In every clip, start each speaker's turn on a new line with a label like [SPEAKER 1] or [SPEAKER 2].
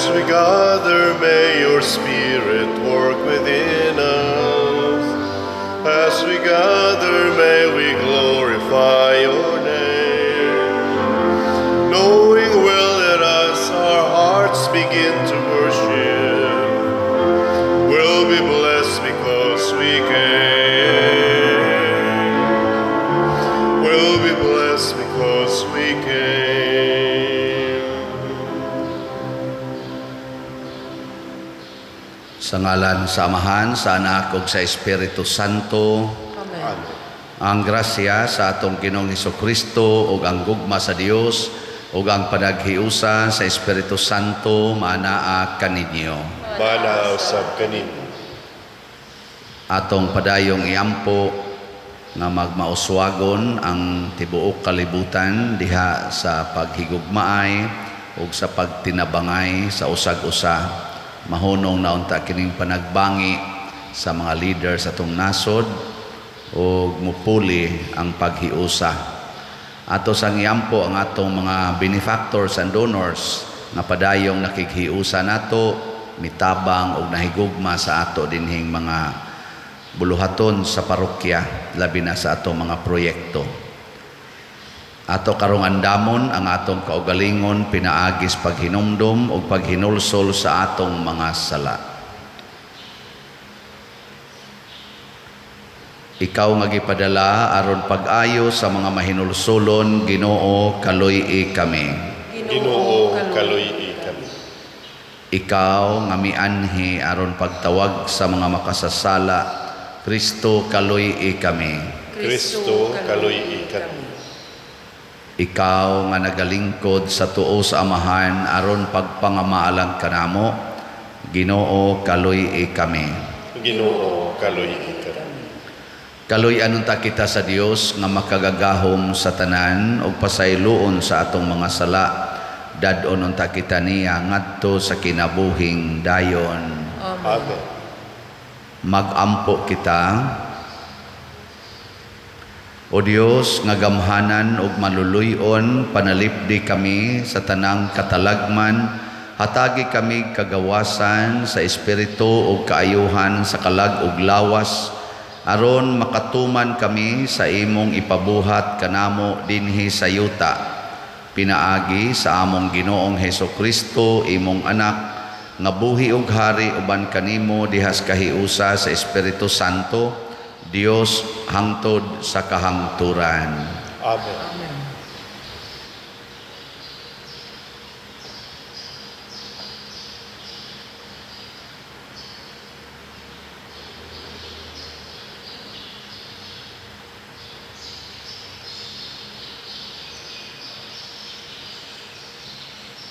[SPEAKER 1] As we gather, may your Spirit work within us. As we gather, may we glorify your name. Knowing well that as our hearts begin to worship, we'll be blessed because we came. We'll be blessed because we came.
[SPEAKER 2] Sa ngalan sa Amahan, sa Anak ug sa Espiritu Santo.
[SPEAKER 1] Amen.
[SPEAKER 2] Ang grasya sa atong Ginoong Hesukristo ug ang gugma sa Dios ug ang panaghiusa sa Espiritu Santo maanaa kaninyo.
[SPEAKER 1] Mana usab kaninyo.
[SPEAKER 2] Atong padayong iampo nga magmauswagon ang tibuok kalibutan diha sa paghigugmaay ug sa pagtinabangay sa usag-usa. Mahunong na unta kining panagbangi sa mga leader sa atong nasod ug mupuli ang paghiusa. Ato sang iampo ang atong mga benefactors and donors nga padayong nakighiusa nato, mitabang ug nahigugma sa ato dinhing mga buluhaton sa parokya, labi na sa atong mga proyekto. Ato karong andamon ang atong kaugalingon pinaagis paghinumdom ug paghinulsol sa atong mga sala. Ikaw nga gipadala aron pag-ayo sa mga mahinulsolon, Ginoo, kaluy-i kami.
[SPEAKER 1] Ginoo, kaluy-i kami.
[SPEAKER 2] Ikaw nga mianhi aron pagtawag sa mga makasasala, Kristo, kaluy-i kami.
[SPEAKER 1] Kristo, kaluy-i kami.
[SPEAKER 2] Ikaw nga nagalingkod sa tuo sa Amahan aron pagpangamaalang kanamo, Ginoo, kaluy-i kami.
[SPEAKER 1] Ginoo, kaluy-i kami.
[SPEAKER 2] Kaluy-an unta kita sa Dios nga makagagahom sa tanan ug pasayloon sa atong mga sala. Dad-on unta kita niya ngadto sa kinabuhing dayon.
[SPEAKER 1] Amen.
[SPEAKER 2] Magampo kita. O Dios nga gamhanan ug maluluy-on, panalipdi kami sa tanang katalagman, hatagi kami kagawasan sa espiritu ug kaayuhan sa kalag ug lawas, aron makatuman kami sa imong ipabuhat kanamo dinhi sa yuta. Pinaagi sa among Ginoong Hesukristo, imong anak, nga buhi ug hari uban kanimo dihas kahiusa sa Espiritu Santo, Dios hangtod sa kahangturan.
[SPEAKER 1] Amen.
[SPEAKER 3] Amen.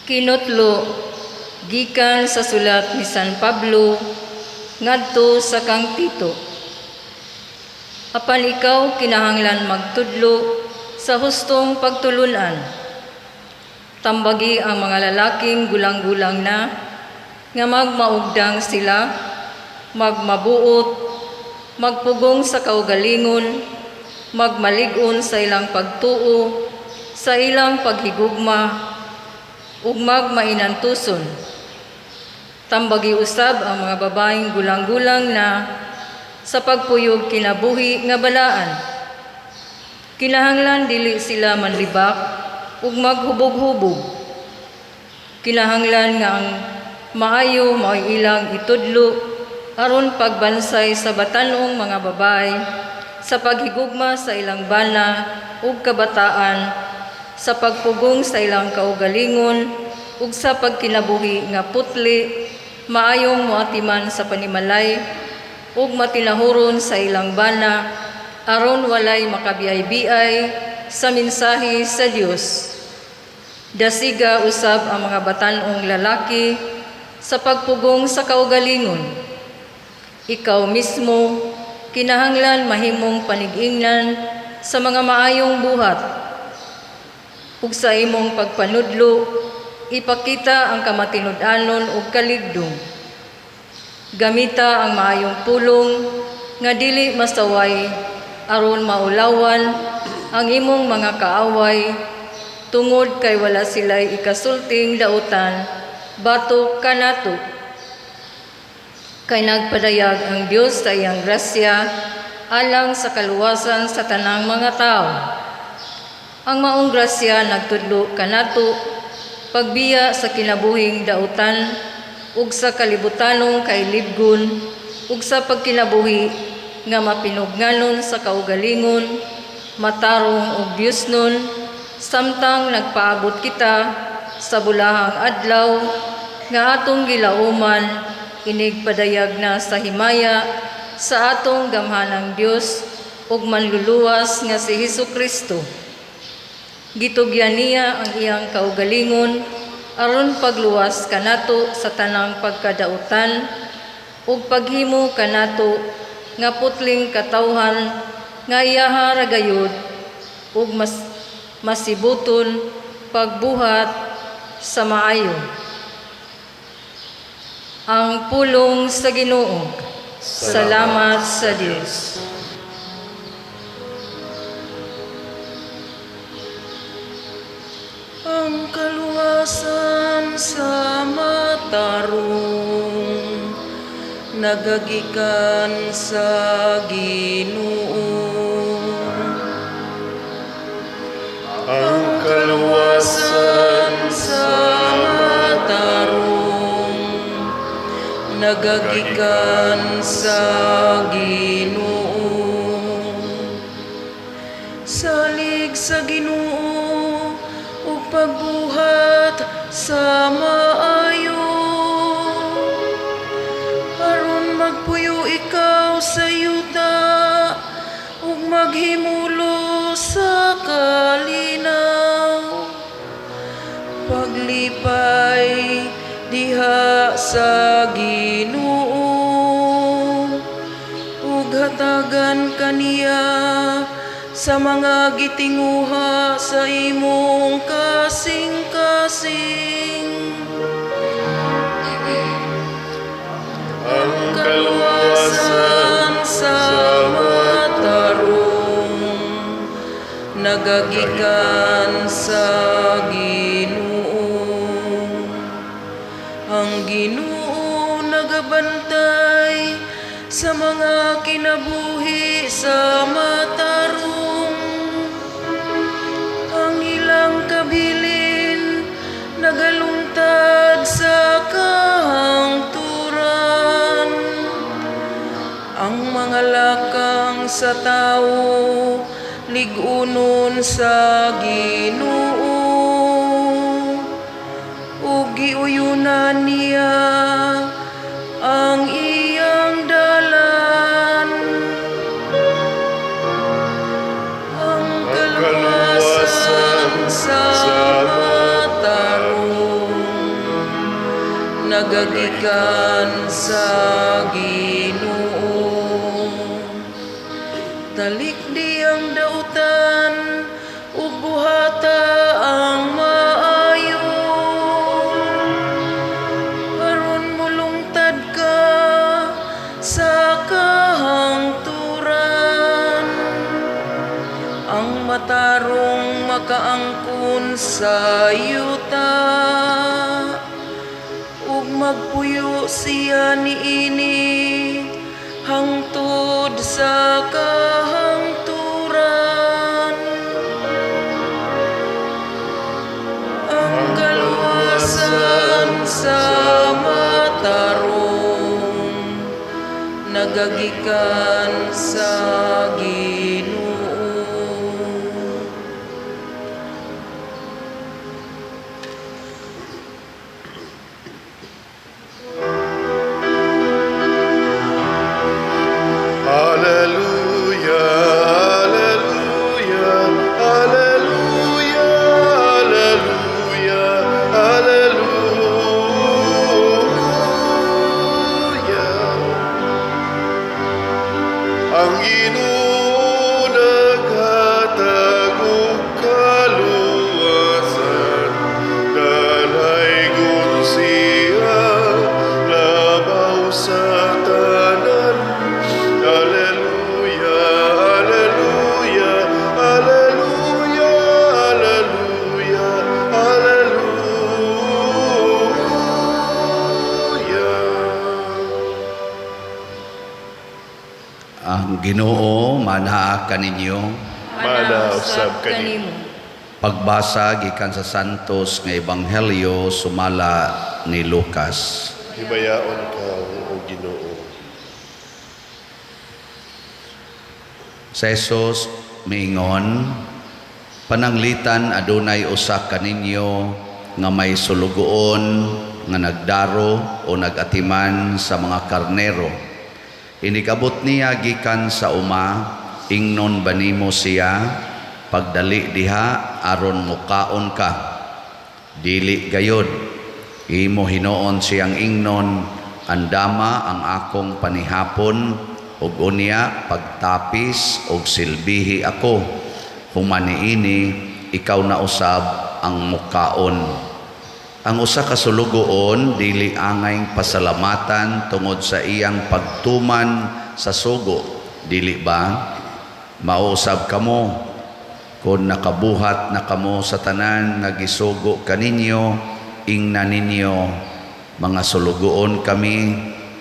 [SPEAKER 3] Kinutlo gikan sa sulat ni San Pablo ngadto sa kang Tito. Apan ikaw kinahanglan magtudlo sa hustong pagtulunan. Tambagi ang mga lalaking gulang-gulang na nga magmaugdang sila, magmabuot, magpugong sa kaugalingon, magmalig-on sa ilang pagtuo, sa ilang paghigugma, ug magmainantuson. Tambagi usab ang mga babaeng gulang-gulang na sa pagpuyog kinabuhi nga balaan. Kinahanglan dili sila manlibak ug maghubog-hubog. Kinahanglan nga ang maayo mao'y ilang itudlo aron pagbansay sa batan-ong mga babae sa paghigugma sa ilang bana ug kabataan, sa pagpugong sa ilang kaugalingon ug sa pagkinabuhi nga putli, maayong moatiman sa panimalay ug matinahuron sa ilang bana aron walay makabiay-biay sa mensahe sa Dios. Dasiga usab ang mga batan-ong lalaki sa pagpugong sa kaugalingon. Ikaw mismo kinahanglan mahimong panig-ingnan sa mga maayong buhat. Ug sa imong pagpanudlo, ipakita ang kamatinud-anon ug kaligdong. Gamita ang maayong pulong nga dili masaway aron maulawan ang imong mga kaaway, tungod kay wala sila'y ikasulting dautan batok kanato. Kay nagpadayag ang Dios sa iyang grasya alang sa kaluwasan sa tanang mga tao. Ang maong grasya nagtudlo kanato pagbiya sa kinabuhing dautan ug sa kalibutanong kailibgon ug sa pagkinabuhi nga mapinugnanon sa kaugalingon, matarong ug Diosnon, samtang nagpaabot kita sa bulahang adlaw nga atong gilauman inigpadayag na sa himaya sa atong gamhanang Dios ug manluluwas nga si Hesus Kristo. Gitugyan niya ang iyang kaugalingon aron pagluwas kanato sa tanang pagkadautan ug paghimo kanato nga putling katawhan nga iyaha ra gayud ug mas masibuton pagbuhat sa maayo. Ang pulong sa Ginoo. Salamat sa Dios.
[SPEAKER 4] Ang kaluwasan sa matarong nagagikan sa Ginoo.
[SPEAKER 1] Ang kaluwasan
[SPEAKER 4] sa matarong nagagikan sa Ginoo. Salig sa Ginoo ug pagbuhat sa maayo, aron magpuyo ikaw sa yuta ug maghimulo sa kalinaw. Paglipay diha sa Ginoo ug hatagan kaniya sa mga gitinguha sa imong kasing-kasing.
[SPEAKER 1] Ang
[SPEAKER 4] Kaluwasan sa matarong nagagikan sa Ginoo. Ang Ginoo nagabantay sa mga kinabuhi sa matarong. Ang ilang kabilin nagalungtad sa kahangturan. Ang mga lakang sa tao lig-unon sa Ginoo ug giuyunan niya ang iyang dalan. Ang kaluwasan sa matarong nagagikan sa Ginoo. Talikdi ang dautan ug buhata ang maayo, aron mulungtad ka sa kahangturan. Ang matarong makaangkon sa yuta ug magpuyo siya niini hangtod sa kahangturan. Ang kaluwasan sa matarong nagagikan sa Ginoo.
[SPEAKER 1] Alleluia, alleluia, alleluia, alleluia, alleluia. Ang Ginoo
[SPEAKER 2] Ang Ginoo manaa kaninyo.
[SPEAKER 1] Mana usab kanimo.
[SPEAKER 2] Pagbasa gikan sa Santos nga Ebanghelyo sumala ni Lucas.
[SPEAKER 1] Himayaon ka, O Ginoo.
[SPEAKER 2] Sa Jesus miingon, "Pananglitan adunay usa kaninyo nga may sulugoon nga nagdaro o nagatiman sa mga karnero. Inikabot niya gikan sa uma, ingnon ba nimo siya, 'Pagdali diha aron mukaon ka'? Dili gayod. Imo hinuon siyang ingnon, 'Andama ang akong panihapon ug unya pagtapis og silbihi ako. Human niini ikaw na usab ang mukaon.' Ang usa ka sulugoon dili angay pasalamatan tungod sa iyang pagtuman sa sugo, dili ba? Mao usab kamo, kung nakabuhat na kamo sa tanan nga gisugo kaninyo, ingna ninyo, 'Mga sulugoon kami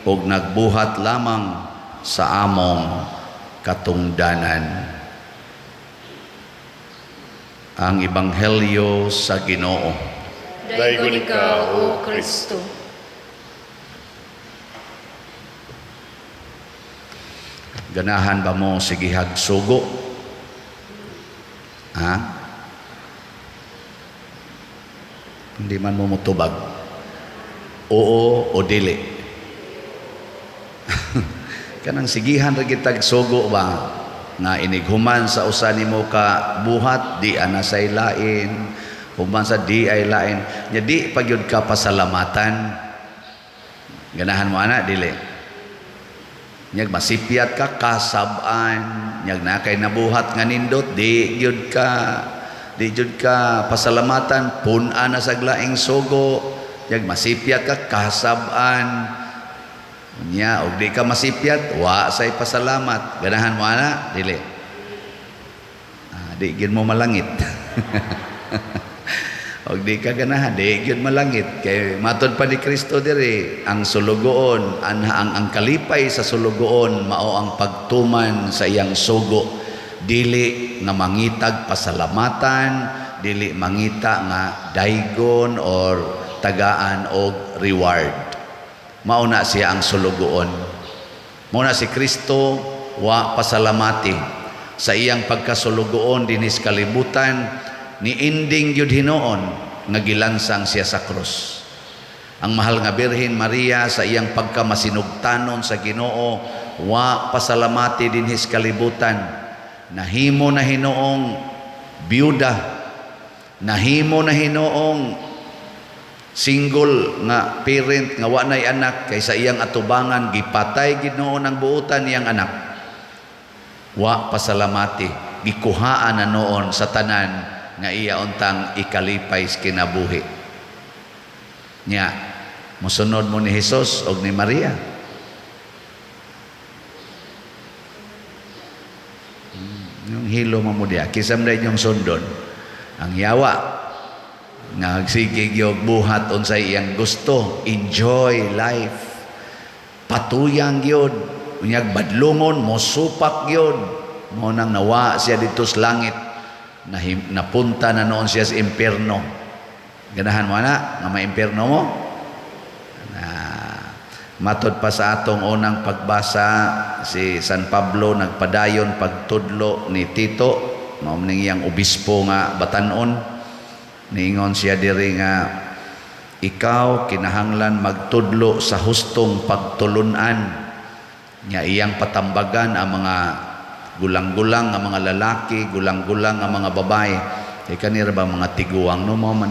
[SPEAKER 2] ug nagbuhat lamang sa among katungdanan.'" Ang Ebanghelyo sa Ginoo.
[SPEAKER 3] Daygon ikaw, O Kristo.
[SPEAKER 2] Ganahan ba mo sigihag sugo? Ha? Hindi man mo mutubag. Oo o dili. Kanang sigihan ra kitag sugo ba nga inighuman sa usa nimo ka buhat di ana say lain, human sa di ay lain nya di pagyud ka pasalamatan. Ganahan mo ana dili? Nyag masipyat ka kasab-an, nyag na kay nabuhat nga nindot di gyud ka pasalamatan, pun-an na sa laing sugo. Nyag masipyat ka kasab-an. Nya og di ka masipyat wa say pasalamat. Ganahan mo ana dili? Di gyud mo malangit. Og di ka ganahan, di gyud malangit kay matud pa ni Kristo diri ang sulugoon, ang kalipay sa sulugoon mao ang pagtuman sa iyang sugo, dili nga mangitag pasalamatan, dili mangita nga daygon or tagaan og reward. Mao na siya ang sulugoon. Mao na si Kristo wa pasalamati sa iyang pagkasulugoon dinhi sa kalibutan. Niinding gyud hinuon nga gilansang siya sa krus. Ang mahal nga Birhen Maria sa iyang pagkamasinugtanon sa Ginoo wa pasalamati dinhi sa kalibutan. Nahimo na hinuong biyuda, nahimo na hinuong single nga parent nga wa nay anak kay sa iyang atubangan gipatay Ginoo ang buotan niyang anak. Wa pasalamati, gikuhaan na noon sa tanan nga iya untang ikalipay sa kinabuhi. Nya, mosunod mo ni Hesus og ni Maria. Yung hilo mo mo diya, kisam na inyong sundon. Ang yawa, nagsigig yung buhat unsay iyang gusto, enjoy life. Patuyang yun, unyag badlungon, mosupak yun. Mo nang nawa siya dito sa langit. Napunta na noon siya sa impierno. Ganahan mo na nga ma-impierno mo? Na, matod pa sa atong unang pagbasa, si San Pablo nagpadayon pagtudlo ni Tito, mao ning iyang obispo nga batan-on. Niingon siya diri nga ikaw kinahanglan magtudlo sa hustong pagtulun-an. Nya iyang patambagan ang mga gulang-gulang ang mga lalaki, gulang-gulang ang mga babae. Kay kanira ba mga tiguang no mo man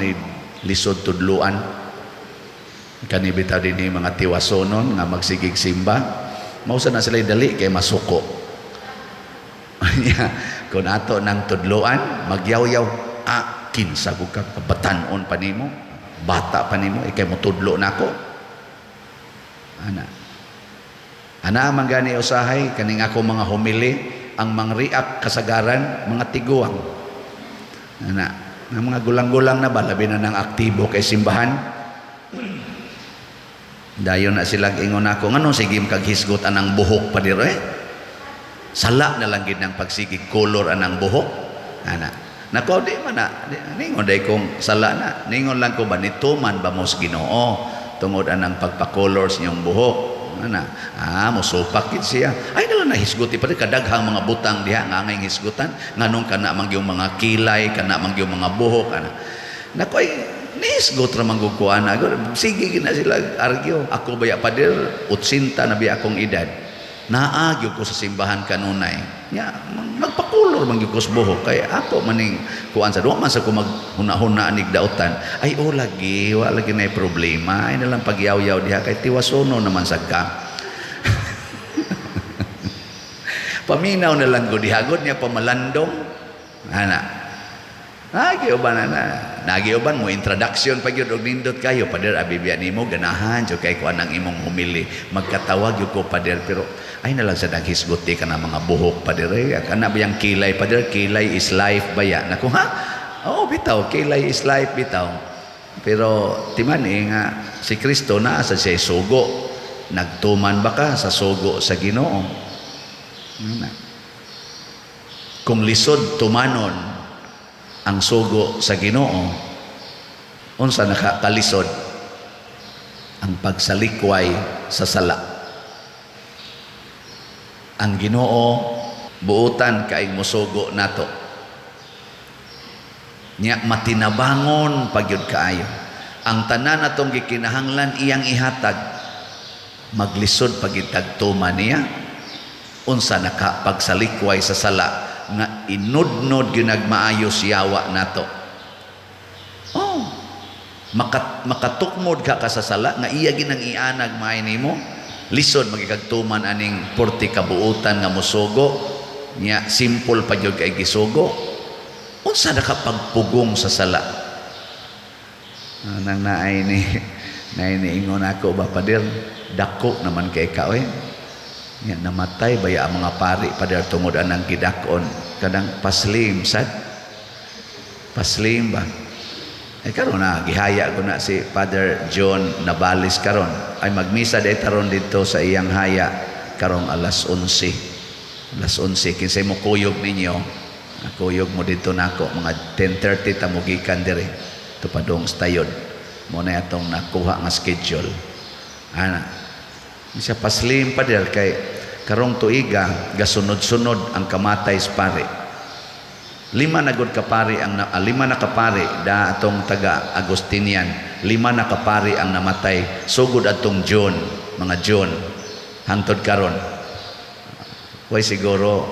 [SPEAKER 2] lisod tudluan. Kani bitaw dinhi mga tiwasonon nga magsigig simba, mausa na sila dali kay masuko. Kung ato nang tudluan, magyawyaw, kinsa gud ka batan-on pa nimo, bata pa nimo, ikay motudlo nako. Ana. Ana man gani usahay kaning ako mga humili, ang mangriak kasagaran mga tiguang. Ana, ang mga gulang-gulang na ba labi na nang aktibo kay simbahan. Dayon na sila ingon ako, ngano sige kag hisgot anang buhok pa diri? Sala na lang gid ng pagsigig color anang buhok. Ana. Nako, di man na ningon day kong sala na. Ningon lang ko ba nituman ba mo sa Ginoo tungod anang pagpa-color sa inyong buhok. Ana. Ah, mosupak gid siya. Ay nalang nahisguti pa kadaghang mga butang diha nga angay hisgutan nganong kana man gyung mga kilay, kana man gyung mga buhok ana. Nako ay nisgot ra man gud ko ana. Sige gid na sila argue. Ako baya, pader, 80 na biya akong edad. Naa gyud ko sa simbahan kanunay. Nya magpakulor man gyud ko sa buhok kay ako maning kuan sa duwa man sa ko maghuna-huna anig dautan. Ay o lagi, wa lagi na problema. Ay nalang pagyaw-yaw diha kay tiwasono naman sad ka. Paminaw na lang ko diha gud niya pamalandong. Ana. Nagi uban na. Nagi uban mo introduction pa gyud og nindot kayo, pader, abi biya nimo ganahan jud kay kuan ang imong humili. Magkatawag gyud ko, pader, pero ay na lang sa naghisgot ka na mga buhok, pader, eh. Kana bayang kilay, pader, kilay is life baya. Nako ha? Oo, bitaw, kilay is life bitaw. Pero timan eh nga si Kristo naa sa siya sugo. Nagtuman ba ka sa sugo sa Ginoo? Ano? Kung lisod tumanon ang sugo sa Ginoo, unsa nakakalisod? Ang pagsalikway sa sala. Ang Ginoo buutan kaing mosugo nato. Nya matinabangon pagyud kaayo. Ang tanan atong gikinahanglan iyang ihatag. Maglisod pagitagtuma niya. Unsa nakapagsalikway sa sala nga inudnod ginagmaayos yawa nato. Oh, makatukmod ka sa sala nga iya ginang ianag maay nimo. Lisod magikagtuman aning porte kabuutan nga mosugo nya simple pa gyud kay gisugo. Unsa nakapagpugong sa sala? Nang naay ni naay ni ingon ako ba, pader, dako naman kay ka oy. Nya namatay baya ang mga pari, pader, tungod anang gidak-on kanang paslim sad. Paslim ba? Ay karon na gihaya ko na si Father John Navales karon. Ay magmisa day taron didto sa iyang haya karong alas 11. Alas 11 kinsay mo kuyog ninyo? Kuyog mo didto nako mga 10:30 ta mo gikan diri. Tupadong stayod. Mo na atong nakuha nga schedule. Ana. Siya paslim, pader, kay karong tuiga gasunod-sunod ang kamatay sa pare. Lima na gud kapari ang lima na kapari da atong taga Agustinian, lima na kapari ang namatay sugod atong June, mga June hangtod karon. Way siguro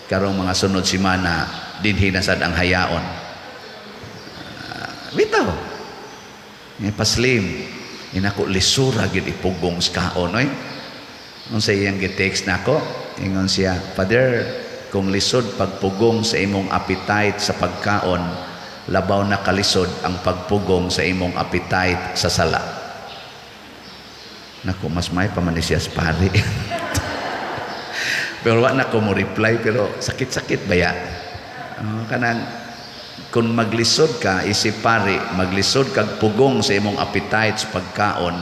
[SPEAKER 2] karong mga sunod semana dinhi na sad ang hayaon. Bitaw. Nga paslim inako lisura gyud ipugong sa kaon oy. Unsa iyang gi-text nako? Ingon siya, "Father, kung lisod pagpugong sa imong appetite sa pagkaon, labaw na kalisod ang pagpugong sa imong appetite sa sala." Nako, mas may pa man ni siya sa pari. Pero wa na ko mo reply, pero sakit-sakit ba ya? Oh, kanang kung maglisod ka isip pari, maglisod kag pugong sa imong appetite sa pagkaon,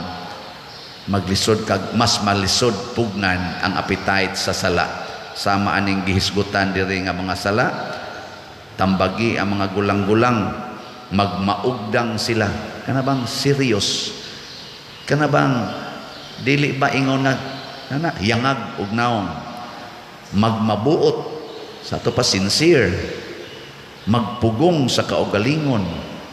[SPEAKER 2] maglisod kag mas malisod pugnan ang appetite sa sala. Sama aning gihisgutan diri nga mga sala, tambagi ang mga gulang-gulang, magmaugdang sila. Kana bang serious? Kana bang dili ba ingon nga kana yangag og naong? Magmabuot sa ato pa sincere, magpugong sa kaugalingon,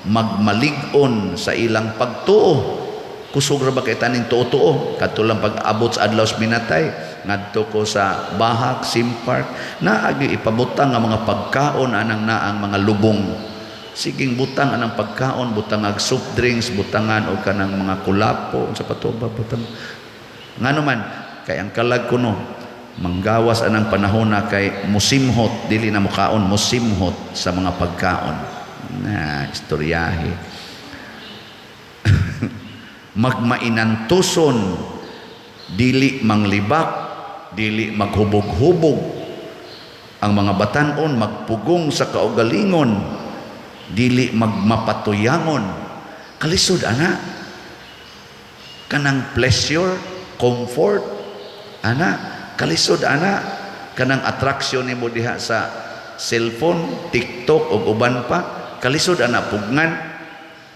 [SPEAKER 2] magmalig-on sa ilang pagtuo. Kusog ra ba kay taning tuo-tuo? Kadto lang pag-abot sa adlaw sa minatay, ngadto ko sa Bahak, Sim Park, naagi ipabutang ang mga pagkaon anang naang mga lubong. Siging butang anang pagkaon, butang ag soft drinks, butangan og kanang mga kulapo, unsa pa to ba butang. Ngano man kay ang kalag kuno manggawas anang panahon na kay musimhot, dili na mukaon, musimhot sa mga pagkaon. Na istoryahe. Magmainantuson, dili manglibak, dili maghubog-hubog. Ang mga batan-on magpugong sa kaugalingon, dili magmapatuyangon. Kalisod ana. Kanang pleasure, comfort, ana, kalisod ana. Kanang attraction nimo diha sa cellphone, TikTok ug uban pa, kalisod ana pugnan,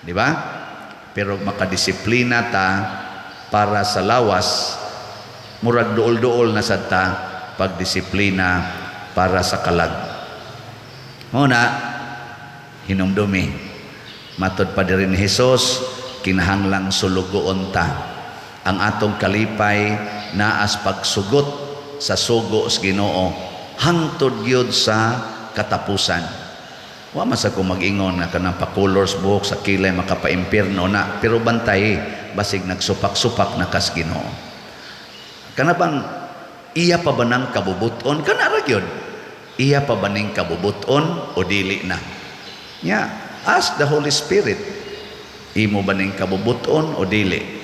[SPEAKER 2] di ba? Pero makadisiplina ta para sa lawas, murag duol-duol na sad ta pagdisiplina para sa kalag. Mao na hinumdumi, matod pa diri ni Hesus, kinahanglang sulugoon ta. Ang atong kalipay naas pagsugot sa sugo sa Ginoo hangtod gyud sa katapusan. Wa man sa ko mag-ingon nga kanang pa-colors buhok sa kilay makapaimpierno na, pero bantay basig nagsupak-supak na kas Ginoo. Kana bang iya pa ba nang kabubuton? Kana ra gyud. Iya pa ba ning kabubuton o dili na? Nya, ask the Holy Spirit. Imo ba ning kabubuton o dili?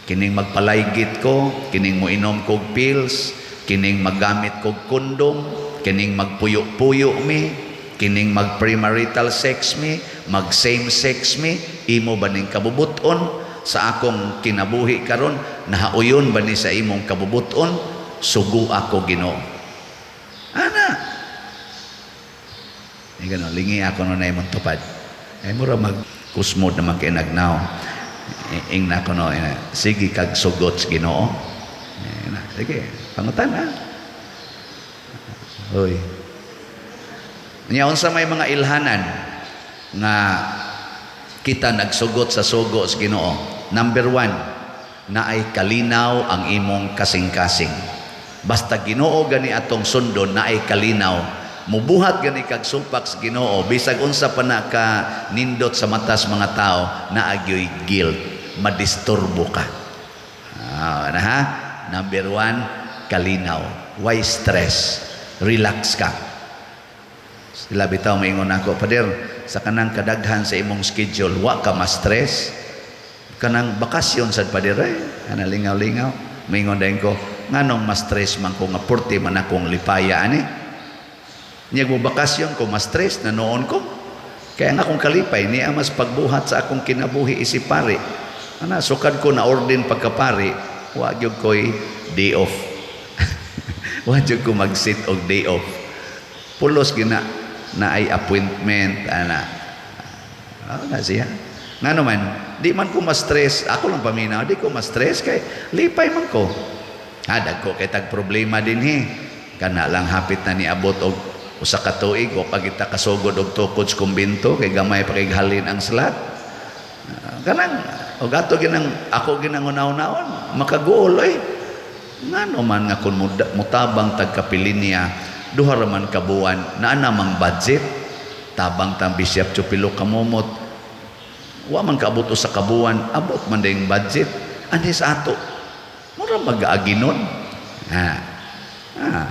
[SPEAKER 2] Kining magpalaygit ko, kining moinom kog pills, kining maggamit kog kondom, kining magpuyo-puyo mi, kining mag-premarital sex mi, mag same sex mi, imo ba ning kabubuton sa akong kinabuhi karon? Nahauyon ba ni sa imong kabubuton? Sugo ako, Ginoo. Ana. Ay gano, lingi ako no na imong tupad. Ay mura mag kusmod naman kay nagnaw. Ing na ko no, sige kag sugot sa Ginoo. Eh, na, sige, pangutan na. Hoy. Nya unsa may mga ilhanan nga kita nagsugot sa sugo sa Ginoo? Number 1, naay kalinaw ang imong kasing-kasing. Basta Ginoo gani atong sundon, naay kalinaw. Mubuhat gani kag supak sa Ginoo, bisag unsa pa na ka nindot sa matas mga tao, naagyoy guilt, madisturbo ka. Ah, na ha? Number 1, kalinaw. Why stress? Relax ka. Sila bitaw maingon ako, "Pader, sa kanang kadaghan sa imong schedule, wa ka ma-stress? Kanang bakasyon sad, pader, eh." Ana lingaw-lingaw. Maingon dayon ko, "Nganong ma-stress man ko nga purti man akong lipaya ani? Nya mo bakasyon ko, ma-stress na noon ko. Kaya ang akong kalipay niya mas pagbuhat sa akong kinabuhi isip pari." Ana, sukad ko na ordin pagkapari, wa gyud ko'y day off. Wa gyud ko mag-sit og day off. Pulos gina na ay appointment ana. Ah, na siya. Ngano man, di man ko ma-stress. Ako lang paminaw, di ko ma-stress kay lipay man ko. Ha, dagko kay tag problema din he. Kana lang hapit na niabot og usa ka tuig o pag kita kasugod og tukod sa kumbento kay gamay pa kay halin ang slot. Ah, kanang og ato ginang ako ginang una-unaon makaguol oy. Ngano man nga kun mutabang tag kapilinya 2 ra man ka buwan, naa namang budget, tabang tang Bishop Chupilo kamumot, wa man kaabot usa ka buwan, abot man dayong budget. Anhi sa ato mura mag-aaginon ha. Ah,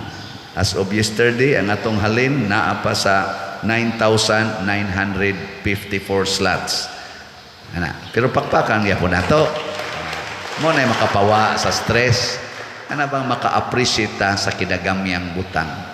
[SPEAKER 2] as of yesterday, ang atong halin naa pa sa 9,954 slots ana, pero pakpakan gyapon nato. Mo na makapawa sa stress ana bang maka-appreciate ta sa kinagamyang butang.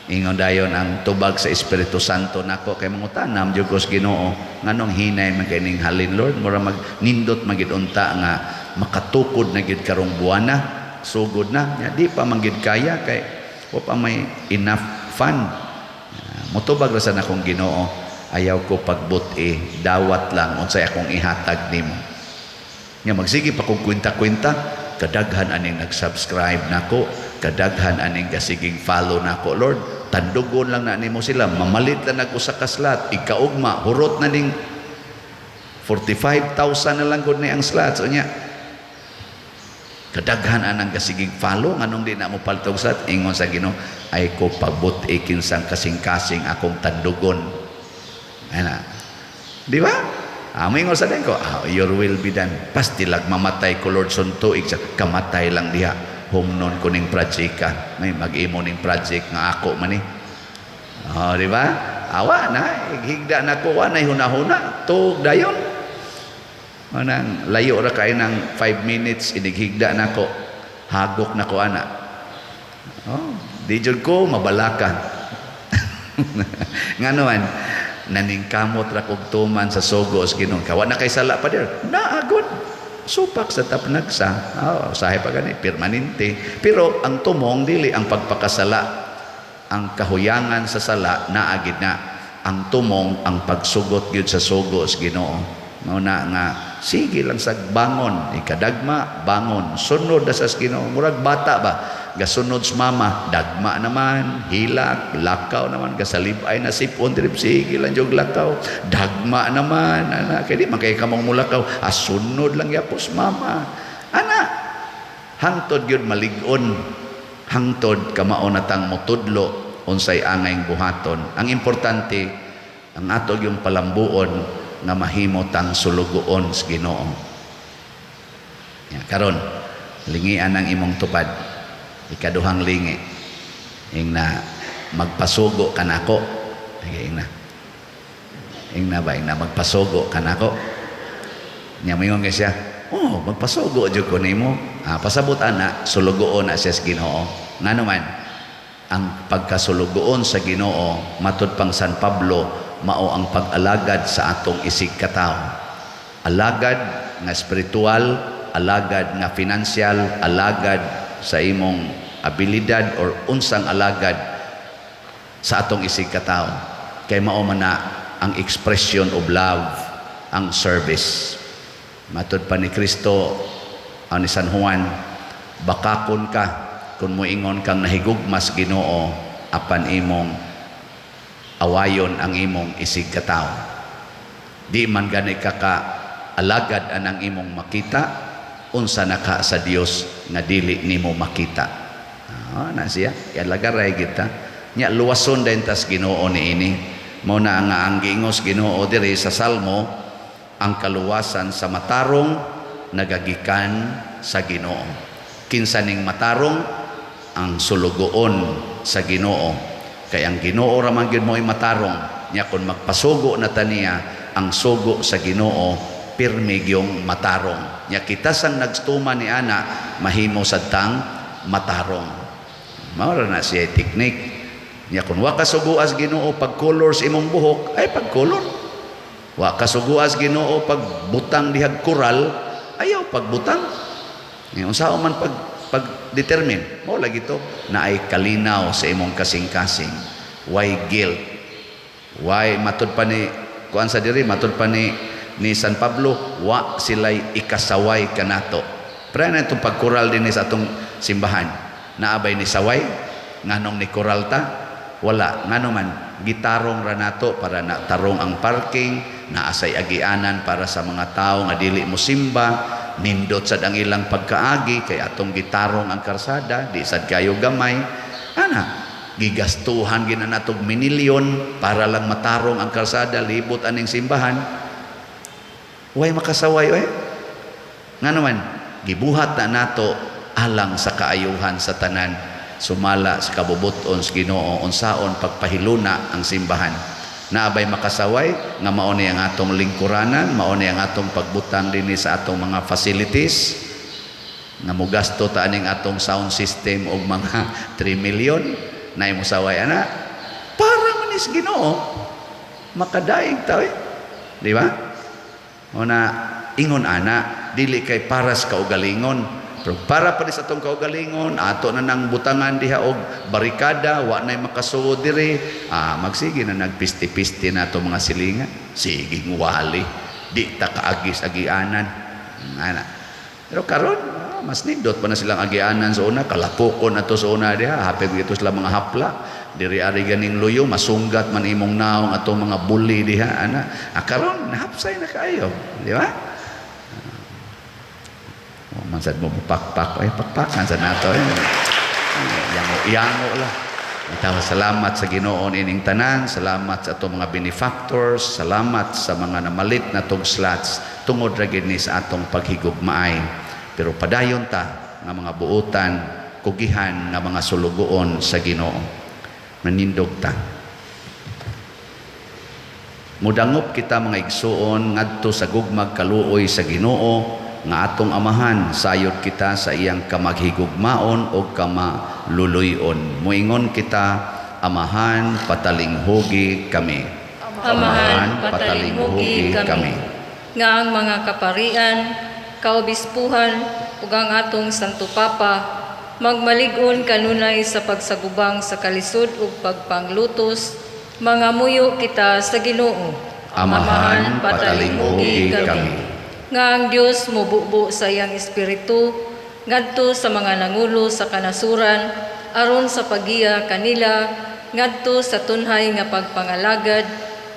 [SPEAKER 2] Ingon dayon ang tubag sa Espiritu Santo nako kay mangutanam jud ko sa Ginoo, nganong hinay man kay ning halin, Lord? Mura mag nindot man gid unta nga makatukod na gid karong buwana, sugod na. Nya, di pa man gid kaya kay wa pa may enough fund. Ah, motubag ra sa nakong Ginoo, "Ayaw ko pagbuti, dawat lang unsay akong ihatag nimo." Nya magsige pa kog kwenta-kwenta, kadaghan aning nag-subscribe nako, kadaghan aning gasiging follow nako, Lord. Tandugon lang na nimo sila, mamalit lang nag usa ka slot, ikaugma, hurot na ning 45,000 na lang gud ni ang slots. Unya, kadaghan anang gasiging follow, nganong di na mo palit og slot? Ingon sa Ginoo, "Ay ko pagbuti kinsang kasing-kasing akong tandugon." Ana. Di ba? Ah, moingon sa ko, "Ah, your will be done." Pastilag mamatay ko, Lord, suntuig sa kamatay lang diha. Humnon ko ning project ka. May mag-imo ning project nga ako man ni. Oh, di ba? Awa na, higda na ko, wa na hunahuna, tug dayon. Manang layo ra kay ng 5 minutes inighigda na ko. Hagok na ko ana. Oh, di jud ko mabalaka. Ngano man, naningkamot ra kog tuman sa sugo sa Ginoo. Kawa na kay sala pa dir. Naagod. Supak sa tapnagsa. Oh, usahay pa gani permanente. Pero ang tumong dili ang pagpakasala. Ang kahuyangan sa sala naa gid na. Ang tumong ang pagsugot gyud sa sugo sa Ginoo. Mao na nga sige lang sag bangon, ikadagma bangon, sunod na sa Ginoo. Murag bata ba, gasunod sa mama, dagma naman, hilak, lakaw naman, gasalibay na sipon diri, sige lang jud lakaw, dagma naman ana, kay di man kay kamong mulakaw, asunod lang yapos mama. Ana, hangtod gyud malig-on, hangtod kamao na tang motudlo unsay angayng buhaton. Ang importante, ang ato yung palambuon nga mahimo tang sulugoon sa Ginoo. Ya, karon lingian ang imong tupad. Ikaduhang lingi, ing na magpasugo kanako. Sige, ing na. Ing na ba, ing na magpasugo kanako. Nya moingon kay siya, oh, magpasugo jud ko nimo. Ah, pasabot ana, sulugoon na siya sa Ginoo. Ngano man, ang pagkasulugoon sa Ginoo matud pang San Pablo, mao ang pag-alagad sa atong isig katawo. Alagad nga spiritual, alagad nga financial, alagad sa imong abilidad or unsang alagad sa atong isig katawo. Kay mao man na ang expression of love, ang service. Matud pa ni Kristo, ang ni San Juan, bakakon ka kung moingon kang nahigugmas Ginoo apan imong awayon ang imong isig katawo. Di man gani ka ka alagad anang imong makita, unsa na ka sa Dios nga dili nimo makita. Ah, na siya, ialagaray kita. Nya luwason din tas Ginoo niini. Mao na nga ang giingos Ginoo diri sa Salmo, ang kaluwasan sa matarong nagagikan sa Ginoo. Kinsa ning matarong? Ang sulugoon sa Ginoo. Kay ang Ginoo ra man gyud mo'y matarong. Nya kon magpasugo na ta niya, ang sugo sa Ginoo pirmi gyung matarong. Nya kita sang nagstuma ni ana mahimo sad tang matarong. Mao ra na siya teknik. Nya kun wa ka suguas Ginoo pag color sa imong buhok, ay pag color. Wa ka suguas Ginoo pag butang dihag koral, ayaw pagbutang. Nya unsa man pag determine, mao lagi to na ay kalinaw sa imong kasing-kasing. Why guilt? Why matud pa ni kuan sa diri, matud pa ni San Pablo, wa sila'y ikasaway kanato. Pero na itong pagkural din sa atong simbahan. Naabay ni saway, nganong ni koral ta? Wala. Ngano man, gitarong ra nato para na tarong ang parking, naasay agianan para sa mga tao nga dili mo simba, nindot sad ang ilang pagkaagi kay atong gitarong ang karsada, di sad kayo gamay. Ana, gigastuhan gina natog minilyon para lang matarong ang karsada libot aning simbahan. Way makasaway oy. Ngano man, gibuhat na nato alang sa kaayuhan sa tanan, sumala sa kabubuton sa Ginoo unsaon pagpahiluna ang simbahan. Naabay makasaway nga mao ni ang atong lingkuranan, mao ni ang atong pagbutang dinhi sa atong mga facilities, nga mogasto ta aning atong sound system og mga 3 million, naay mosaway ana para man is Ginoo makadaig ta oy. Di ba? O na ingon ana, dili kay paras kaugalingon. Pero para pa sa atong kaugalingon, ato na nang butangan diha og barikada, wa nay makasuod diri. Magsige na nagpisti-pisti na ato mga silingan. Sige wali, di ta kaagis agianan. Ana. Pero karon, mas nindot pa na silang agianan sa una, kalapokon ato sa una diha, hapit gito sila mga hapla. Diri ari ganing luyo, masunggat man imong naong atong mga buli diha ana. Karon nahapsay na kaayo, di ba? Oh, man sad mo pakpak, ay pakpakan sad nato. Yango, yango lah. Itaw, salamat sa Ginoo ining tanan, salamat sa atong mga benefactors, salamat sa mga namalit na tong slots tungod ra gid ni sa atong paghigugmaay. Pero padayon ta nga mga buotan, kugihan nga mga sulugoon sa Ginoo. Manindog ta. Mudangop kita mga igsuon ngadto sa gugmag kaluoy sa Ginoo nga atong amahan, sayod kita sa iyang kamaghigugmaon o kamaluluyon. Muingon kita, Amahan, patalinghugi kami.
[SPEAKER 3] Amahan, patalinghugi kami. Nga ang mga kaparian, kaobispuhan, ug ang atong Santo Papa, magmalig-on kanunay sa pagsagubang sa kalisod ug pagpanglutos, mangamuyo kita sa Ginoo.
[SPEAKER 2] Amahan, patalinghugi kami.
[SPEAKER 3] Nga ang Dios mobubo sa iyang espiritu ngadto sa mga nangulo sa kanasuran aron sa paggiya kanila ngadto sa tunhay nga pagpangalagad,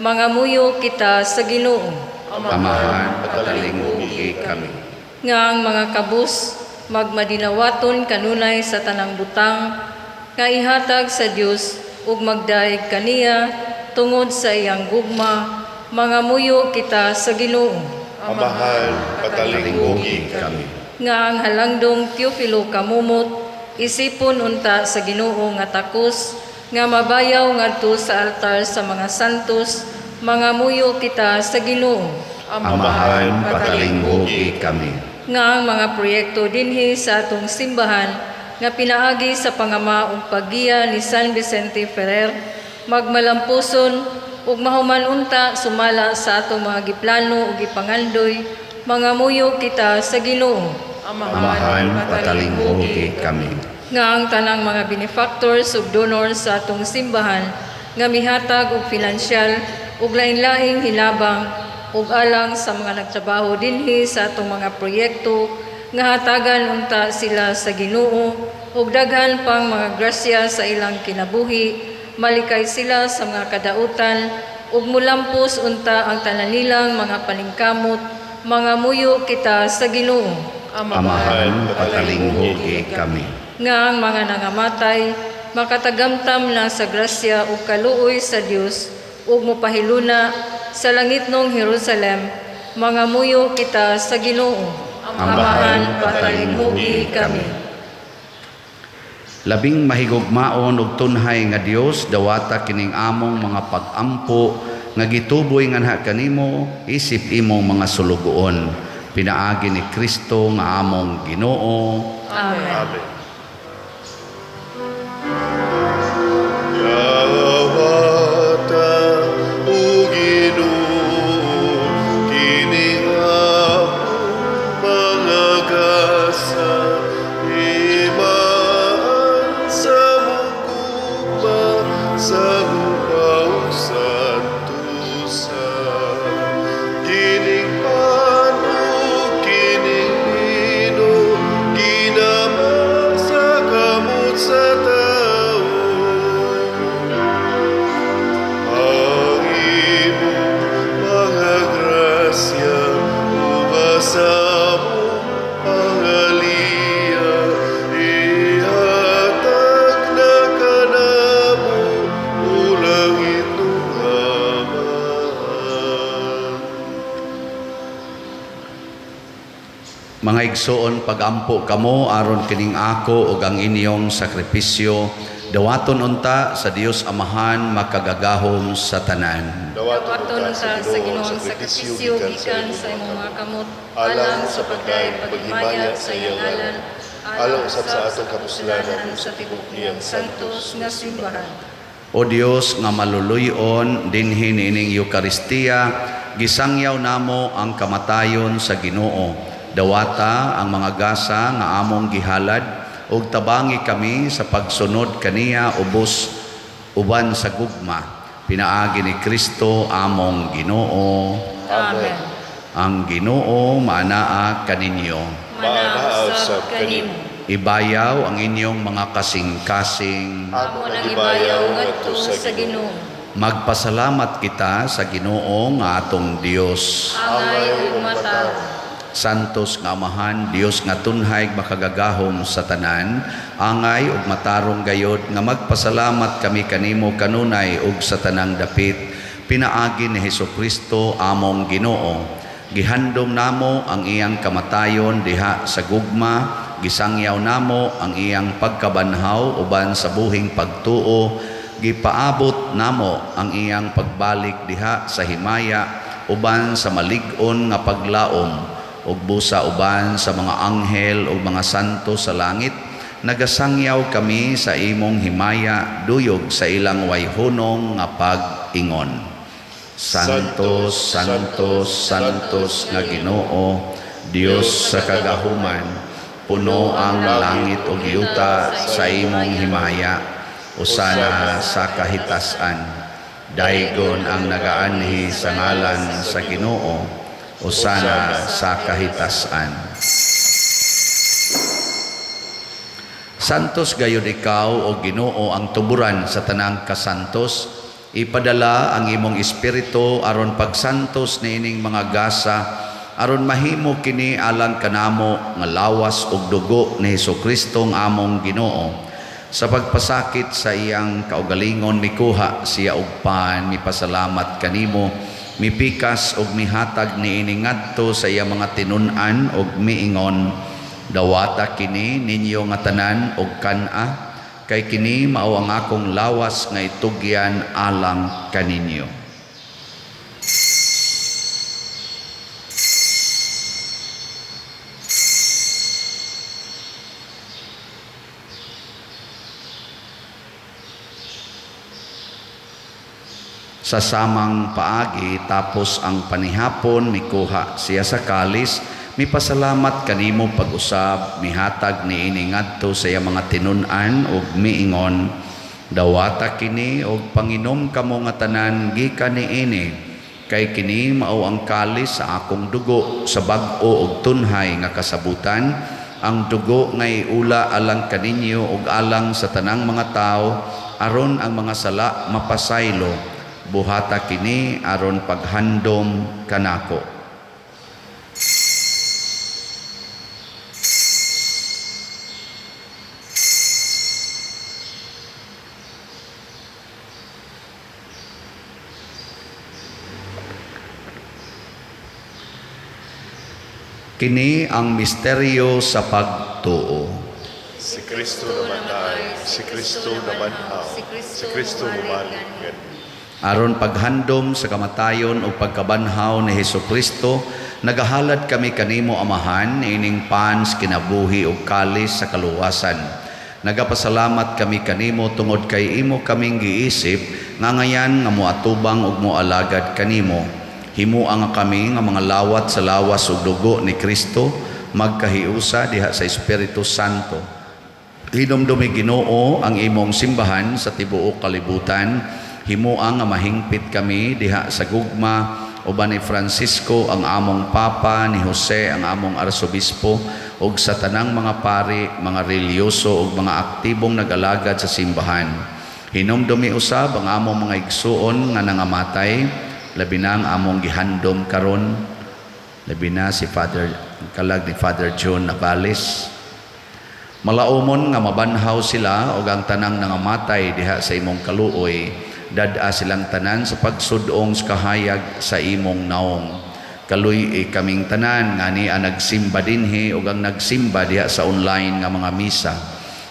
[SPEAKER 3] mangamuyo kita sa Ginoo.
[SPEAKER 2] Amahan, patalinghugi kami.
[SPEAKER 3] Nga ang mga kabus magmadinawaton kanunay sa tanang butang nga ihatag sa Dios ug magdayeg kaniya tungod sa iyang gugma, mangamuyo kita sa Ginoo.
[SPEAKER 1] Amahan, patalinghugi kami.
[SPEAKER 3] Nga ang halangdong Teofilo Camomot isipon unta sa Ginoo nga takos nga mabayaw ngadto sa altar sa mga santos, mangamuyo kita sa Ginoo.
[SPEAKER 2] Amahan, patalinghugi kami.
[SPEAKER 3] Nga ang mga proyekto dinhi sa atong simbahan nga pinaagi sa pangama ug paggiya ni San Vicente Ferrer magmalampuson ug mahuman unta sumala sa atong mga giplano ug gipangandoy, mangamuyo kita sa Ginoo.
[SPEAKER 2] Amahan, patalinghugi kami.
[SPEAKER 3] Nga ang tanang mga benefactors ug donors sa atong simbahan nga mihatag og pinansyal ug lain-laing hinabang ug alang sa mga nagtrabaho dinhi sa atong mga proyekto nga hatagan unta sila sa Ginoo ug daghan pang mga grasya sa ilang kinabuhi, malikay sila sa mga kadautan ug mulampos unta ang tanan nilang mga paningkamot, mangamuyo kita sa Ginoo.
[SPEAKER 2] Amahan, patalinghugi kami.
[SPEAKER 3] Nga ang mga nangamatay makatagamtam na sa grasya ug kaluoy sa Dios ug mopahiluna sa langitnong Jerusalem, mangamuyo kita sa Ginoo.
[SPEAKER 2] Amahan,
[SPEAKER 3] patalinghugi kami.
[SPEAKER 2] Labing mahigugmaon ug tunhay nga Dios, dawata kining among mga pag-ampo nga gituboy nganha kanimo isip imong mga sulugoon, pinaagi ni Kristo nga among Ginoo.
[SPEAKER 3] Amen.
[SPEAKER 1] Amen. Dawata, o Ginoo, kining akong mga gasa, imaan sa imong gugma, sa hupaw santusa. Kining pan ug kining bino, ginama sa kamot sa tawo. Ang imong mga grasya ug sa among pangaliya, ihatag na kanamo, o langitnong Amahan.
[SPEAKER 2] Mga igsoon, pagampo kamo aron kining ako ug ang inyong sakripisyo dawaton unta sa Dios Amahan makagagahom sa tanan.
[SPEAKER 3] Dawaton unta sa Ginoo ang sakripisyo gikan sa imong mga kamot alang sa pagdayeg paghimaya sa iyang ngalan,
[SPEAKER 1] alang usab sa atong kapuslanan
[SPEAKER 3] ug sa tibuok niyang santos nga simbahan.
[SPEAKER 2] O Dios nga maluluyon, dinhi niining Eukaristiya gisangyaw namo ang kamatayon sa Ginoo. Dawata ang mga gasa nga among gihalad ug tabangi kami sa pagsunod kaniya ubos uban sa gugma, pinaagi ni Kristo among Ginoo.
[SPEAKER 3] Amen.
[SPEAKER 2] Ang Ginoo maanaa kaninyo.
[SPEAKER 3] Maanaa usab kanimo.
[SPEAKER 2] Ibayaw ang inyong mga kasing-kasing.
[SPEAKER 3] Amo nang ibayaw ngadto sa Ginoo.
[SPEAKER 2] Magpasalamat kita sa Ginoo nga atong Dios.
[SPEAKER 3] Angay ug matarong.
[SPEAKER 2] Santos nga Amahan, Dios nga tunhay makagagahom sa tanan, angay ug matarong gayod nga magpasalamat kami kanimo kanunay ug sa tanang dapit, pinaagi ni Hesukristo among Ginoo. Gihandom namo ang iyang kamatayon diha sa gugma, gisangyaw namo ang iyang pagkabanhaw uban sa buhing pagtuo, gipaabot namo ang iyang pagbalik diha sa himaya uban sa malig-on nga paglaom, ug busa uban sa mga anghel ug mga santo sa langit. Nagasangyaw kami sa imong himaya duyog sa ilang wayhunong nga pag-ingon. Santos, Santos, Santos nga Ginoo, Dios sa kagahuman, Puno ang langit ug yuta sa imong himaya. Usana sa kahitasan. Daygon ang nagaanhi sa ngalan sa Ginoo. Usana sa kahitasan. Santos gayud ikaw o Ginoo ang tuburan sa tanang kasantos. Ipadala ang imong espiritu aron pagsantos niining mga gasa, aron mahimo kini alang kanamo nga lawas ug dugo ni Hesukristo ang among Ginoo. Sa pagpasakit sa iyang kaugalingon mikuha siya og pan, mipasalamat kanimo, mipikas ug mihatag niini ngadto sa iyang mga tinun-an ug miingon, dawata kini ninyo nga tanan og kan-a, kay kini mao ang akong lawas nga itugyan alang kaninyo. Sa samang paagi tapos ang panihapon mikuha siya sa kalis, mipasalamat kanimo pag-usab, mihatag niini ngadto sa iyang mga tinun-an ug miingon, dawata kini og panginom kamo nga tanan gikan niini, kay kini mao ang kalis sa akong dugo sa bag-o ug tunhay nga kasabutan, ang dugo nga iula alang kaninyo ug alang sa tanang mga tawo aron ang mga sala mapasaylo. Buhata kini aron paghandom kanako. Kini ang misteryo sa pagtuo.
[SPEAKER 1] Si Kristo namatay, si Kristo nabanhaw, si Kristo mubalik.
[SPEAKER 2] Aron paghandom sa kamatayon o pagkabanhaw ni Hesukristo, nagahalad kami kanimo Amahan ining pans kinabuhi ug kalis sa kaluwasan. Nagapasalamat kami kanimo tungod kay imo kaming giisip nga ngayan nga moatubang ug moalagad kanimo. Himua nga kami nga mga lawat sa lawas ug dugo ni Kristo, magkahiusa diha sa Espiritu Santo. Hinumdumi Ginoo ang imong simbahan sa tibuok kalibutan. Himua nga mahingpit kami diha sa gugma uban ni Francisco ang among Papa, ni Jose ang among Arsobispo, ug sa tanang mga pari, mga relihiyoso ug mga aktibong nag-alagad sa simbahan. Hinumdumi usab ang among mga igsuon nga nangamatay, labi na ang among gihandom karon, labi na si Father kalag ni Father John Navales. Malaumon nga mabanhaw sila og ang tanang nangamatay diha sa imong kaluoy, dad-a silang tanan sa pagsudong sa kahayag sa imong naong. Kaluy-i kaming tanan nga ni ang nagsimba dinhi ug ang nagsimba diha sa online nga mga misa.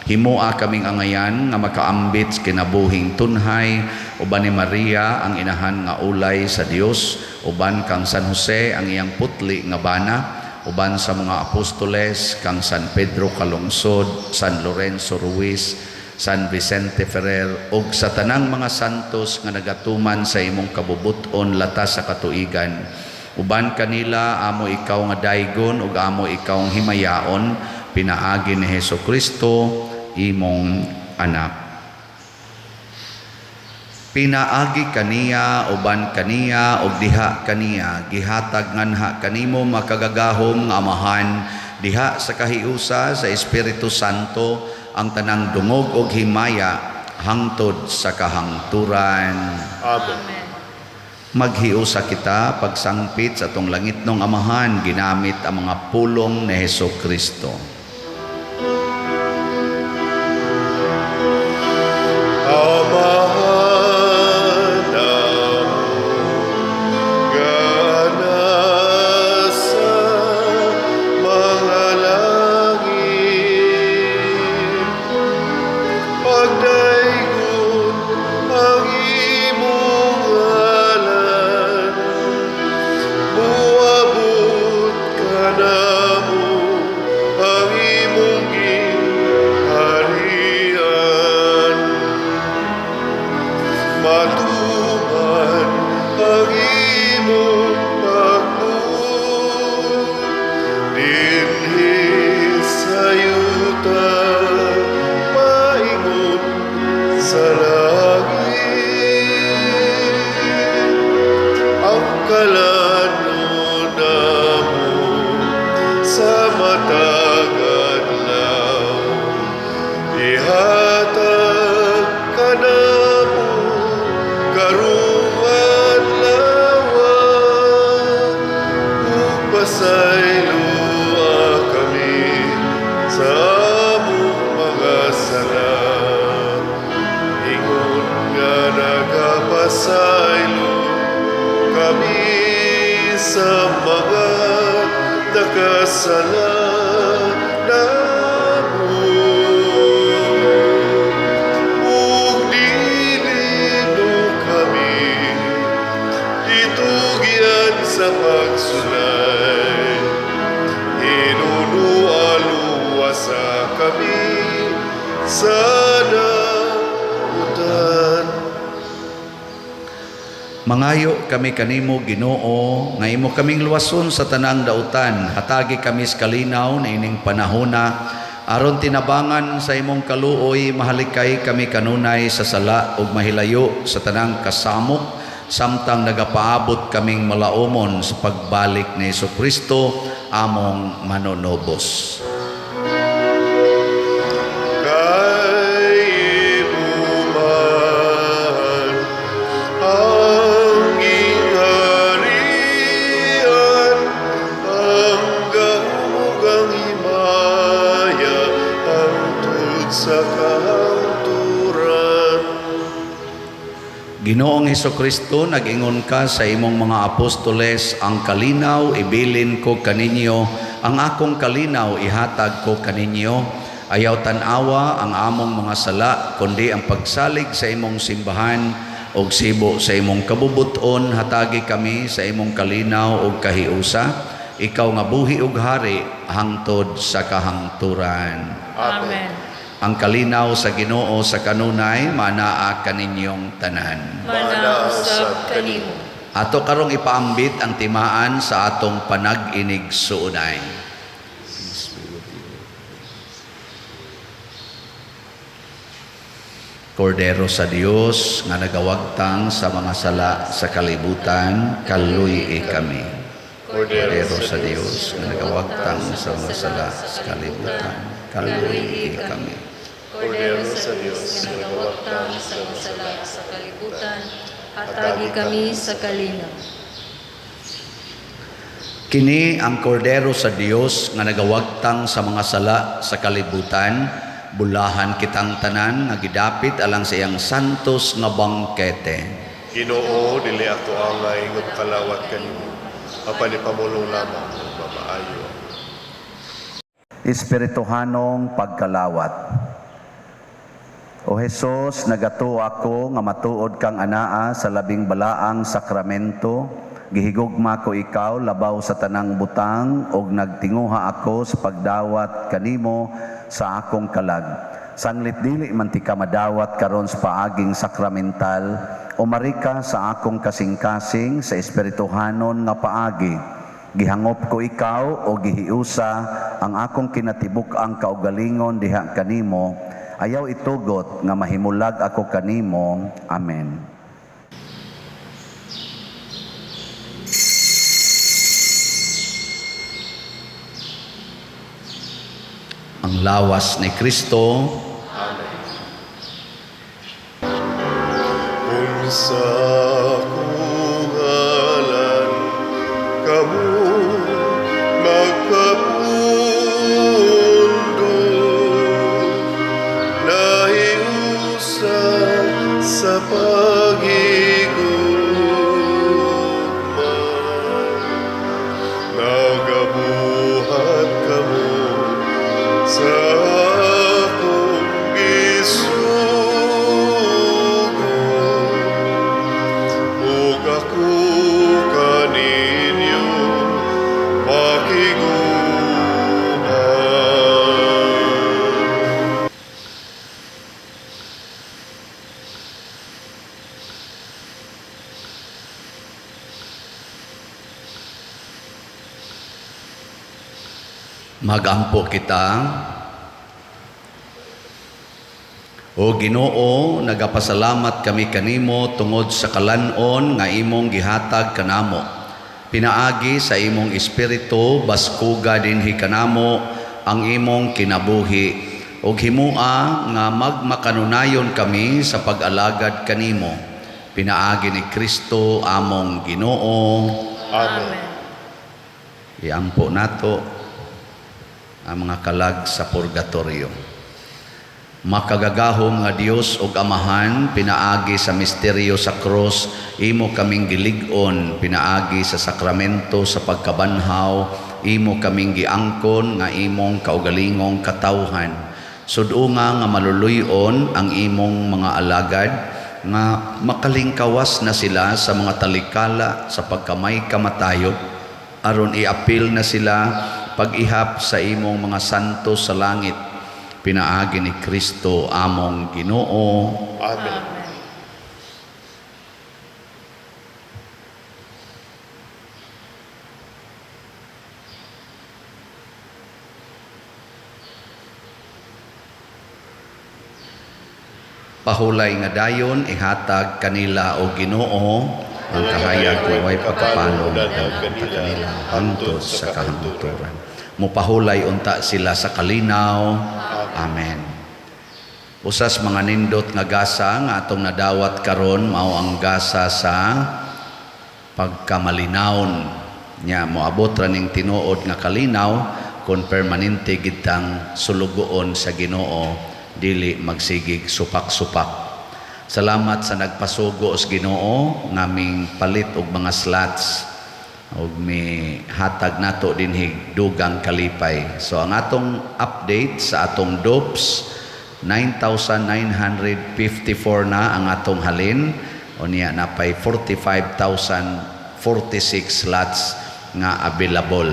[SPEAKER 2] Himua kaming angayan nga makaambit sa kinabuhing tunhay uban ni Maria ang inahan nga ulay sa Dios, uban kang San Jose ang iyang putli nga bana, uban sa mga apostoles kang San Pedro Calungsod, San Lorenzo Ruiz, San Vicente Ferrer ug sa tanang mga santos nga nagatuman sa imong kabubut-on latas sa katuigan. Uban kanila amo ikaw nga daygon ug amo ikaw ang himayaon pinaagi ni Hesukristo imong anak. Pinaagi kaniya, uban kaniya ug diha kaniya, gihatag nganha kanimo makagagahom nga Amahan diha sa kahiusa sa Espiritu Santo ang tanang dungog og himaya hangtod sa kahangturan.
[SPEAKER 1] Amen.
[SPEAKER 2] Maghiusa kita pagsangpit sa atong langitnong Amahan ginamit ang mga pulong ni Hesukristo.
[SPEAKER 1] Amahan namo nga nasa mga langit, pagdaygon ang imong ngalan, moabot kanamo ang Luwasa kami sa dautan.
[SPEAKER 2] Mangayo kami kanimo, Ginoo, nga imo kaming luwason sa tanang dautan. Hatagi kami sa kalinaw niining panahona aron tinabangan sa imong kaluoy mahalikay kami kanunay sa sala ug mahilayo sa tanang kasamok samtang nagapaabot kaming malaumon sa pagbalik ni Kristo among manunobos.
[SPEAKER 1] Kay imo man ang gingharian, ang gahom ug ang himaya, hangtod sa kahangturan.
[SPEAKER 2] Ginoong Hesukristo, nag-ingon ka sa imong mga apostoles, "Ang kalinaw ibilin ko kaninyo, ang akong kalinaw ihatag ko kaninyo." Ayaw tan-awa ang among mga sala, kundi ang pagsalig sa imong simbahan ug sibo sa imong kabubuton, hatagi kami sa imong kalinaw ug kahiusa. Ikaw nga buhi ug hari hangtod sa kahangturan.
[SPEAKER 3] Amen.
[SPEAKER 2] Ang kalinaw sa Ginoo sa kanunay manaa kaninyong tanan.
[SPEAKER 3] Manaa usab kanimo.
[SPEAKER 2] Ato karong ipaambit ang timaan sa atong panag-inigsuonay. Peace be with you. Kordero sa Dios nga nagawagtang sa mga sala sa kalibutan, kaluy kami. Kordero sa Dios nga nagawagtang sa mga sala sa kalibutan, kaluy kami.
[SPEAKER 3] Kordero sa Dios nga nagawagtang sa mga sala sa kalibutan, hatagi kami sa kalinaw.
[SPEAKER 2] Kini ang kordero sa Dios nga nagawagtang sa mga sala sa kalibutan, bulahan kitang tanan nga gidapit alang sa iyang santos nga bangkete.
[SPEAKER 1] Ginoo, dili ako angay nga makalawat kanimo. Apan ipamulong lamang ug mamaayo ako.
[SPEAKER 2] Espirituhanong pagkalawat. O Hesus, nagatuo ako nga matuod kang anaa sa labing balaang sakramento. Gihigugma ko ikaw labaw sa tanang butang ug nagtinguha ako sa pagdawat kanimo sa akong kalag. Sanglit dili man tika madawat karon sa paaging sakramental, umari ka sa akong kasing-kasing sa espirituhanon nga paagi. Gihangop ko ikaw o gihiusa ang akong kinatibuk-ang kaugalingon diha kanimo. Ayaw itugot nga mahimulag ako kanimo. Amen. Ang lawas ni Kristo.
[SPEAKER 1] Amen. Kung sa akong ngalan kamo magkapundo, nahiusa sa paghigugma, nagabuhat kamo sa akong gisugo, ug ako kaninyo makig-uban.
[SPEAKER 2] Magampo kita. O Ginoo, nagapasalamat kami kanimo tungod sa kalan-on nga imong gihatag kanamo. Pinaagi sa imong espiritu, baskuga dinhi kanamo ang imong kinabuhi ug himua nga magmakanunayon kami sa pag-alagad kanimo. Pinaagi ni Kristo among Ginoo.
[SPEAKER 1] Amen.
[SPEAKER 2] Iampo nato ang mga kalag sa purgatorio. Makagagahom nga Dios ug Amahan, pinaagi sa misteryo sa krus, imo kaming gilig-on, pinaagi sa sakramento sa pagkabanhaw, imo kaming giangkon nga imong kaugalingong katawhan. Sud-unga nga maluluy-on ang imong mga alagad, nga makalingkawas na sila sa mga talikala sa pagkamay kamatayo, aron iapil na sila pag-ihap sa imong mga santo sa langit, pinaagi ni Kristo among Ginoo.
[SPEAKER 1] Amen.
[SPEAKER 2] Pahulay nga dayon ihatag kanila, o Ginoo, ang kahayag nga way pagkapalong kanila hangtod sa kahangturan. Mupahulay unta sila sa kalinaw. Amen. Usas mga nindot nga gasa nga atong nadawat karon mao ang gasa sa pagkamalinawon. Nya moabot ra ning tinuod nga kalinaw kon permanente gitang sulugoon sa Ginoo, dili magsigig supak-supak. Salamat sa nagpasugo sa Ginoo ngaming palit og mga slots og mi hatag nato dinhi dugang kalipay. So ang atong update sa atong dopes, 9,954 na ang atong halin, unya napay 45,046 slots nga available.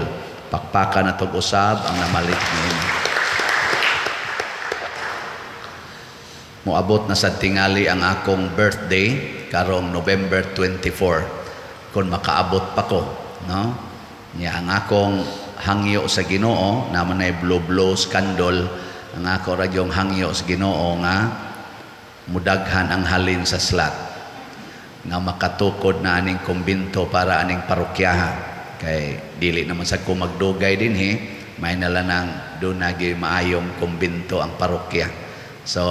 [SPEAKER 2] Pakpakan na tog usab ang namalit niini. Moabot na sa tingali ang akong birthday karong November 24, kung makaabot pa ko, no? Nya ang akong hangyo sa Ginoo, naman ay blow scandal, ang ako radyong hangyo sa Ginoo nga mudaghan ang halin sa slot nga makatukod na aning kumbinto para aning parokyaha, kay dili naman sa ko magdugay dinhi, may nala nang dunagi maayong kumbinto ang parokya. So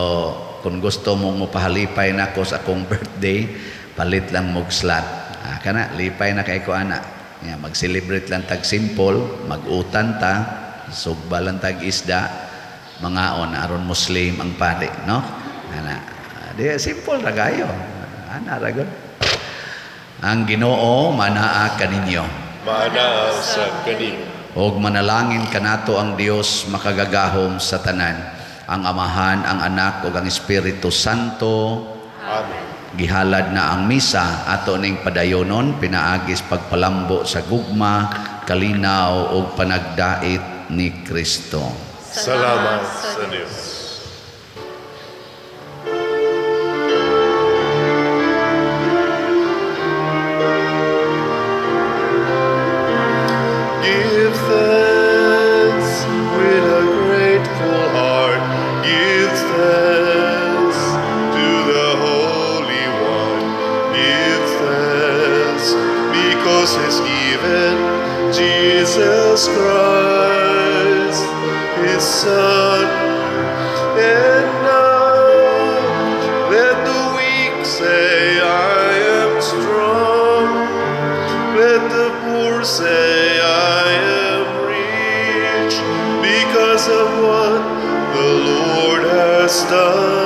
[SPEAKER 2] kung gusto mong mapahalipay na ako sa akong birthday, palit lang mog slot. Kana, lipay na kay ko ana. Ya, mag-celebrate lang tag simple, mag-utan ta, sugba lang tag isda, mangaon aron Muslim ang pari, no? Ana, di simple ra kayo. Ana ra gud. Ang Ginoo manaa kaninyo.
[SPEAKER 1] Manaa sa kanimo.
[SPEAKER 2] Og manalangin kanato ang Dios makagagahom sa tanan, ang Amahan, ang Anak ug ang Espiritu Santo.
[SPEAKER 1] Amen.
[SPEAKER 2] Gihalad na ang misa ato ning padayonon pinaagis pagpalambo sa gugma, kalinaw ug panagdait ni Kristo.
[SPEAKER 1] Salamat sa Dios. Give thanks with a grateful heart. Give thanks to the Holy One. Give thanks because He's given Jesus Christ, His Son. And now let the weak say, I am strong. Let the poor say, I am rich, because of what the Lord has done.